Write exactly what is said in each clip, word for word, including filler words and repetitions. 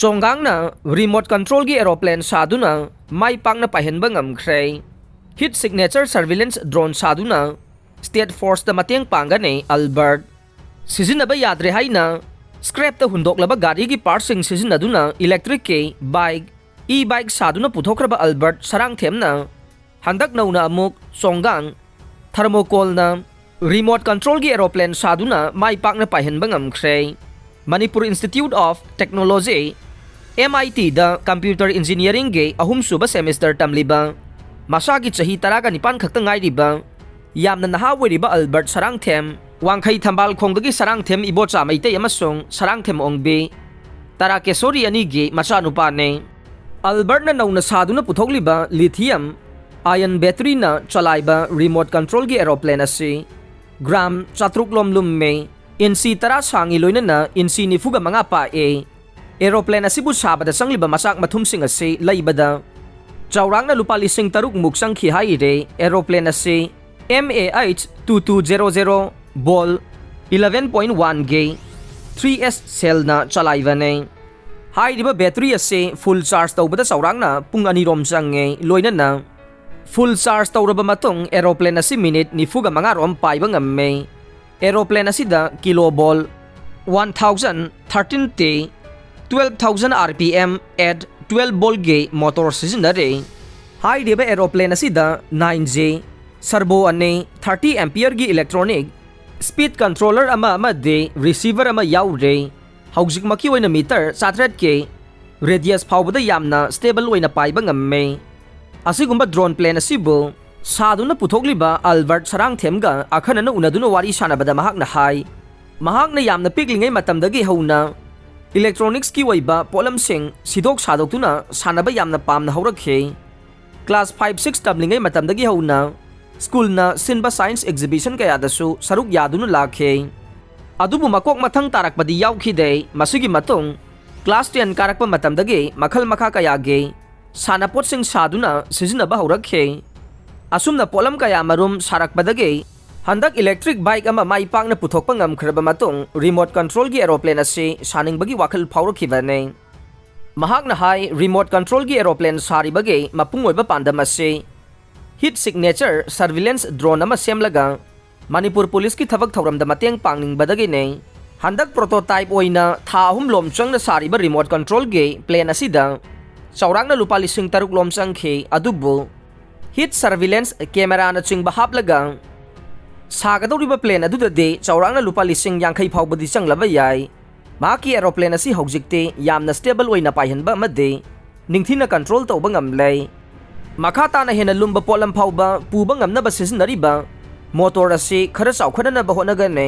ꯆꯣꯡꯒꯥꯡꯅ remote controlꯒꯤ aeroplane ꯁꯥꯗꯨꯅ ꯃꯥꯏ ꯄꯥꯛꯅ ꯄꯥꯏꯍꯟꯕ ꯉꯝꯈ꯭ꯔꯦ꯫ Heat signature surveillance drone ꯁꯥꯗꯨꯅ state forceꯇ ꯃꯇꯦꯡ ꯄꯥꯡꯒꯅꯤ ꯑꯜꯕꯔꯠ꯫ ꯁꯤꯖꯤꯟꯅꯕ ꯌꯥꯗ꯭ꯔꯦ ꯍꯥꯏꯅ scrapꯇ ꯍꯨꯟꯗꯣꯛꯂꯕ ꯒꯥꯔꯤꯒꯤ partsꯁꯤꯡ ꯁꯤꯖꯤꯟꯅꯗꯨꯅ electricꯀꯤ bike, e-bike ꯁꯥꯗꯨꯅ ꯄꯨꯊꯣꯛꯈ꯭ꯔꯕ ꯑꯜꯕꯔꯠ ꯁꯔꯥꯡꯊꯦꯝꯅ ꯍꯟꯗꯛ ꯅꯧꯅ ꯑꯃꯨꯛ ꯆꯣꯡꯒꯥꯡ ꯊꯔꯃꯣꯀꯣꯜꯅ remote controlꯒꯤ aeroplane ꯁꯥꯗꯨꯅ ꯃꯥꯏ ꯄꯥꯛꯅ ꯄꯥꯏꯍꯟꯕ ꯉꯝꯈ꯭ꯔꯦ꯫ Manipur Institute of Technology, MITꯗ computer engineeringꯒꯤ ꯑꯍꯨꯝꯁꯨꯕ semester ꯇꯝꯂꯤꯕ, ꯃꯁꯥꯒꯤ ꯆꯍꯤ ꯇꯔꯥꯒ ꯅꯤꯄꯥꯟ ꯈꯛꯇ ꯉꯥꯏꯔꯤꯕ, ꯌꯥꯝꯅ ꯅꯍꯥ ꯑꯣꯏꯔꯤꯕ ꯑꯜꯕꯔꯠ ꯁꯔꯥꯡꯊꯦꯝ, ꯋꯥꯡꯈꯩ ꯊꯝꯕꯥꯜꯈꯣꯡꯗꯒꯤ ꯁꯔꯥꯡꯊꯦꯝ ꯏꯕꯣꯆꯥ ꯃꯩꯇꯩ ꯑꯃꯁꯨꯡ ꯁꯔꯥꯡꯊꯦꯝ ꯑꯣꯡꯕꯤ, ꯇꯔꯥꯀꯦꯁꯣꯔꯤ ꯑꯅꯤꯒꯤ ꯃꯆꯥꯅꯨꯄꯥꯅꯤ꯫ ꯑꯜꯕꯔꯠꯅ ꯅꯧꯅ ꯁꯥꯗꯨꯅ ꯄꯨꯊꯣꯛꯂꯤꯕ lithium ion batteryꯅ ꯆꯂꯥꯏꯕ remote controlꯒꯤ aeroplane ꯑꯁꯤ gram ꯆꯥꯇ꯭ꯔꯨꯛ ꯂꯣꯝ ꯂꯨꯝꯃꯤ, ꯏꯟꯆꯤ ꯇꯔꯥ ꯁꯥꯡꯉꯤ, ꯂꯣꯏꯅꯅ ꯏꯟꯆꯤ ꯅꯤꯐꯨꯒ ꯃꯉꯥ ꯄꯥꯛꯏ꯫ Aeroplane ꯑꯁꯤꯕꯨ ꯁꯥꯕꯗ ꯆꯪꯂꯤꯕ ꯃꯆꯥꯛ ꯃꯊꯨꯝꯁꯤꯡ ꯑꯁꯤ ꯂꯩꯕꯗ ꯆꯥꯎꯔꯥꯛꯅ ꯂꯨꯄꯥ ꯂꯤꯁꯤꯡ ꯇꯔꯨꯛ ꯃꯨꯛ ꯆꯪꯈꯤ ꯍꯥꯏꯔꯤ꯫ Aeroplane ꯑꯁꯤ MAH two two zero zero ball eleven point oneꯒꯤ three S cellꯅ ꯆꯂꯥꯏꯕꯅꯤ꯫ ꯍꯥꯏꯔꯤꯕ battery ꯑꯁꯤ full charge ꯇꯧꯕꯗ ꯆꯥꯎꯔꯥꯛꯅ ꯄꯨꯡ ꯑꯅꯤꯔꯣꯝ ꯆꯪꯉꯦ, ꯂꯣꯏꯅꯅ full charge ꯇꯧꯔꯕ ꯃꯇꯨꯡ aeroplane ꯑꯁꯤ minute ꯅꯤꯐꯨꯒ ꯃꯉꯥꯔꯣꯝ ꯄꯥꯏꯕ ꯉꯝꯃꯦ꯫ Aeroplane ꯑꯁꯤꯗ kilo ball one thousand thirteen T, twelve thousand RPM at twelve voltꯒꯤ motor ꯁꯤꯖꯤꯟꯅꯔꯦ꯫ ꯍꯥꯏꯔꯤꯕ aeroplane ꯑꯁꯤꯗ nine G servo ꯑꯅꯤ, thirty ampereꯒꯤ electronic speed controller ꯑꯃ ꯑꯃꯗꯤ receiver ꯑꯃ ꯌꯥꯎꯔꯦ꯫ ꯍꯧꯖꯤꯛꯃꯛꯀꯤ ꯑꯣꯏꯅ meter ꯆꯥꯇ꯭ꯔꯦꯠꯀꯤ radius ꯐꯥꯎꯕꯗ ꯌꯥꯝꯅ stable ꯑꯣꯏꯅ ꯄꯥꯏꯕ ꯉꯝꯃꯦ꯫ ꯑꯁꯤꯒꯨꯝꯕ drone plane ꯑꯁꯤꯕꯨ ꯁꯥꯗꯨꯅ ꯄꯨꯊꯣꯛꯂꯤꯕ ꯑꯜꯕꯔꯠ ꯁꯔꯥꯡꯊꯦꯝꯒ ꯑꯈꯟꯅꯅ ꯎꯅꯗꯨꯅ ꯋꯥꯔꯤ ꯁꯥꯟꯅꯕꯗ ꯃꯍꯥꯛꯅ ꯍꯥꯏ, ꯃꯍꯥꯛꯅ ꯌꯥꯝꯅ ꯄꯤꯛꯂꯤꯉꯩ ꯃꯇꯝꯗꯒꯤ ꯍꯧꯅ electronicsꯀꯤ ꯑꯣꯏꯕ ꯄꯣꯠꯂꯝꯁꯤꯡ ꯁꯤꯗꯣꯛ ꯁꯥꯗꯣꯛꯇꯨꯅ ꯁꯥꯟꯅꯕ ꯌꯥꯝꯅ ꯄꯥꯝꯅ ꯍꯧꯔꯛꯈꯤ꯫ Class five six ꯇꯝꯂꯤꯉꯩ ꯃꯇꯝꯗꯒꯤ ꯍꯧꯅ schoolꯅ ꯁꯤꯟꯕ science exhibition ꯀꯌꯥꯗꯁꯨ ꯁꯔꯨꯛ ꯌꯥꯗꯨꯅ ꯂꯥꯛꯈꯤ꯫ ꯑꯗꯨꯕꯨ ꯃꯀꯣꯛ ꯃꯊꯪ ꯇꯥꯔꯛꯄꯗꯤ ꯌꯥꯎꯈꯤꯗꯦ꯫ ꯃꯁꯤꯒꯤ ꯃꯇꯨꯡ class ten ꯀꯥꯔꯛꯄ ꯃꯇꯝꯗꯒꯤ ꯃꯈꯜ ꯃꯈꯥ ꯀꯌꯥꯒꯤ ꯁꯥꯟꯅꯄꯣꯠꯁꯤꯡ ꯁꯥꯗꯨꯅ ꯁꯤꯖꯤꯟꯅꯕ ꯍꯧꯔꯛꯈꯤ꯫ ꯑꯁꯨꯝꯅ ꯄꯣꯠꯂꯝ ꯀꯌꯥ ꯃꯔꯨꯝ ꯁꯥꯔꯛꯄꯗꯒꯤ ꯍꯟꯗꯛ electric bike ꯑꯃ ꯃꯥꯏ ꯄꯥꯛꯅ ꯄꯨꯊꯣꯛꯄ ꯉꯝꯈ꯭ꯔꯕ ꯃꯇꯨꯡ remote controlꯒꯤ aeroplane ꯑꯁꯤ ꯁꯥꯅꯤꯡꯕꯒꯤ ꯋꯥꯈꯜ ꯐꯥꯎꯔꯛꯈꯤꯕꯅꯤ꯫ ꯃꯍꯥꯛꯅ ꯍꯥꯏ, remote controlꯒꯤ aeroplane ꯁꯥꯔꯤꯕꯒꯤ ꯃꯄꯨꯡ ꯑꯣꯏꯕ ꯄꯥꯟꯗꯝ ꯑꯁꯤ heat signature surveillance drone ꯑꯃ ꯁꯦꯝꯂꯒ ꯃꯅꯤꯄꯨꯔ ꯄꯨꯂꯤꯁꯀꯤ ꯊꯕꯛ ꯊꯧꯔꯝꯗ ꯃꯇꯦꯡ ꯄꯥꯡꯅꯤꯡꯕꯗꯒꯤꯅꯤ꯫ ꯍꯟꯗꯛ prototype ꯑꯣꯏꯅ ꯊꯥ ꯑꯍꯨꯝ ꯂꯣꯝ ꯆꯪꯅ ꯁꯥꯔꯤꯕ remote controlꯒꯤ plane ꯑꯁꯤꯗ ꯆꯥꯎꯔꯥꯛꯅ ꯂꯨꯄꯥ ꯂꯤꯁꯤꯡ ꯇꯔꯨꯛ ꯂꯣꯝ ꯆꯪꯈꯤ꯫ ꯑꯗꯨꯕꯨ heat surveillance cameraꯅꯆꯤꯡꯕ ꯍꯥꯞꯂꯒ ꯁꯥꯒꯗꯧꯔꯤꯕ plane ꯑꯗꯨꯗꯗꯤ ꯆꯥꯎꯔꯥꯛꯅ ꯂꯨꯄꯥ ꯂꯤꯁꯤꯡ ꯌꯥꯡꯈꯩ ꯐꯥꯎꯕꯗꯤ ꯆꯪꯂꯕ ꯌꯥꯏ꯫ ꯃꯍꯥꯛꯀꯤ aeroplane ꯑꯁꯤ ꯍꯧꯖꯤꯛꯇꯤ ꯌꯥꯝꯅ stable ꯑꯣꯏꯅ ꯄꯥꯏꯍꯟꯕ ꯑꯃꯗꯤ ꯅꯤꯡꯊꯤꯅ control ꯇꯧꯕ ꯉꯝꯂꯦ꯫ ꯃꯈꯥ ꯇꯥꯅ ꯍꯦꯟꯅ ꯂꯨꯝꯕ ꯄꯣꯠꯂꯝ ꯐꯥꯎꯕ ꯄꯨꯕ ꯉꯝꯅꯕ ꯁꯤꯖꯤꯟꯅꯔꯤꯕ motor ꯑꯁꯤ ꯈꯔ ꯆꯥꯎꯈꯠꯅꯅꯕ ꯍꯣꯠꯅꯒꯅꯤ꯫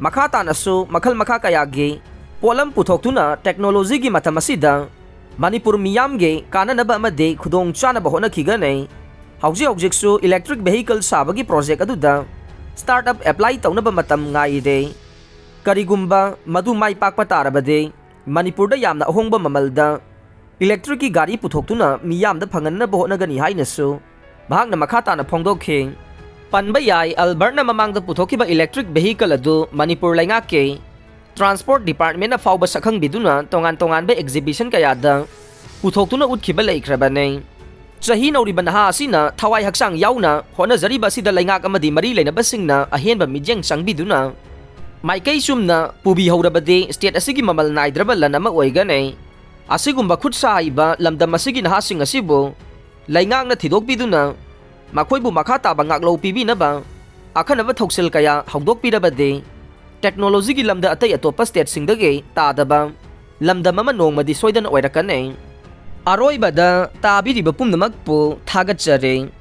ꯃꯈꯥ ꯇꯥꯅꯁꯨ ꯃꯈꯜ ꯃꯈꯥ ꯀꯌꯥꯒꯤ ꯄꯣꯠꯂꯝ ꯄꯨꯊꯣꯛꯇꯨꯅ technologyꯒꯤ ꯃꯇꯝ ꯑꯁꯤꯗ ꯃꯅꯤꯄꯨꯔ ꯃꯤꯌꯥꯝꯒꯤ ꯀꯥꯟꯅꯅꯕ ꯑꯃꯗꯤ ꯈꯨꯗꯣꯡ ꯆꯥꯅꯕ ꯍꯣꯠꯅꯈꯤꯒꯅꯤ꯫ ꯍꯧꯖꯤꯛ ꯍꯧꯖꯤꯛꯁꯨ electric vehicle ꯁꯥꯕꯒꯤ project ꯑꯗꯨꯗ startup apply ꯇꯧꯅꯕ ꯃꯇꯝ ꯉꯥꯏꯔꯦ꯫ ꯀꯔꯤꯒꯨꯝꯕ ꯃꯗꯨ ꯃꯥꯏ ꯄꯥꯛꯄ ꯇꯥꯔꯕꯗꯤ ꯃꯅꯤꯄꯨꯔꯗ ꯌꯥꯝꯅ ꯑꯍꯣꯡꯕ ꯃꯃꯜꯗ electricꯀꯤ ꯒꯥꯔꯤ ꯄꯨꯊꯣꯛꯇꯨꯅ ꯃꯤꯌꯥꯝꯗ ꯐꯪꯍꯟꯅꯕ ꯍꯣꯠꯅꯒꯅꯤ ꯍꯥꯏꯅꯁꯨ ꯃꯍꯥꯛꯅ ꯃꯈꯥ ꯇꯥꯅ ꯐꯣꯡꯗꯣꯛꯈꯤ꯫ ꯄꯟꯕ ꯌꯥꯏ, ꯑꯜꯕꯔꯠꯅ ꯃꯃꯥꯡꯗ ꯄꯨꯊꯣꯛꯈꯤꯕ electric vehicle ꯑꯗꯨ ꯃꯅꯤꯄꯨꯔ ꯂꯩꯉꯥꯛꯀꯤ transport departmentꯅ ꯐꯥꯎꯕ ꯁꯛꯈꯪꯕꯤꯗꯨꯅ ꯇꯣꯉꯥꯟ ꯇꯣꯉꯥꯟꯕ exhibition ꯀꯌꯥꯗ ꯄꯨꯊꯣꯛꯇꯨꯅ ꯎꯠꯈꯤꯕ ꯂꯩꯈ꯭ꯔꯕꯅꯤ꯫ ꯆꯍꯤ ꯅꯧꯔꯤꯕ ꯅꯍꯥ ꯑꯁꯤꯅ ꯊꯋꯥꯏ ꯍꯛꯆꯥꯡ ꯌꯥꯎꯅ ꯍꯣꯠꯅꯖꯔꯤꯕ ꯑꯁꯤꯗ ꯂꯩꯉꯥꯛ ꯑꯃꯗꯤ ꯃꯔꯤ ꯂꯩꯅꯕꯁꯤꯡꯅ ꯑꯍꯦꯟꯕ ꯃꯤꯠꯌꯦꯡ ꯆꯪꯕꯤꯗꯨꯅ ꯃꯥꯏꯀꯩ ꯆꯨꯝꯅ ꯄꯨꯕꯤꯍꯧꯔꯕꯗꯤ state ꯑꯁꯤꯒꯤ ꯃꯃꯜ ꯅꯥꯏꯗ꯭ꯔꯕ ꯂꯟ ꯑꯃ ꯑꯣꯏꯒꯅꯤ꯫ ꯑꯁꯤꯒꯨꯝꯕ ꯈꯨꯠ ꯁꯥ ꯍꯩꯕ ꯂꯝꯗꯝ ꯑꯁꯤꯒꯤ ꯅꯍꯥꯁꯤꯡ ꯑꯁꯤꯕꯨ ꯂꯩꯉꯥꯛꯅ ꯊꯤꯗꯣꯛꯄꯤꯗꯨꯅ ꯃꯈꯣꯏꯕꯨ ꯃꯈꯥ ꯇꯥꯕ ꯉꯥꯛꯂꯧ ꯄꯤꯕꯤꯅꯕ ꯑꯈꯟꯅꯕ ꯊꯧꯁꯤꯜ ꯀꯌꯥ ꯍꯧꯗꯣꯛꯄꯤꯔꯕꯗꯤ technologyꯒꯤ ꯂꯝꯗ ꯑꯇꯩ ꯑꯇꯣꯞꯄ stateꯁꯤꯡꯗꯒꯤ ꯇꯥꯗꯕ ꯂꯝꯗꯝ ꯑꯃ ꯅꯣꯡꯃꯗꯤ ꯁꯣꯏꯗꯅ ꯑꯣꯏꯔꯛꯀꯅꯤ꯫ ꯑꯔꯣꯏꯕꯗ ꯇꯥꯕꯤꯔꯤꯕ ꯄꯨꯝꯅꯃꯛꯄꯨ ꯊꯥꯒꯠꯆꯔꯤ꯫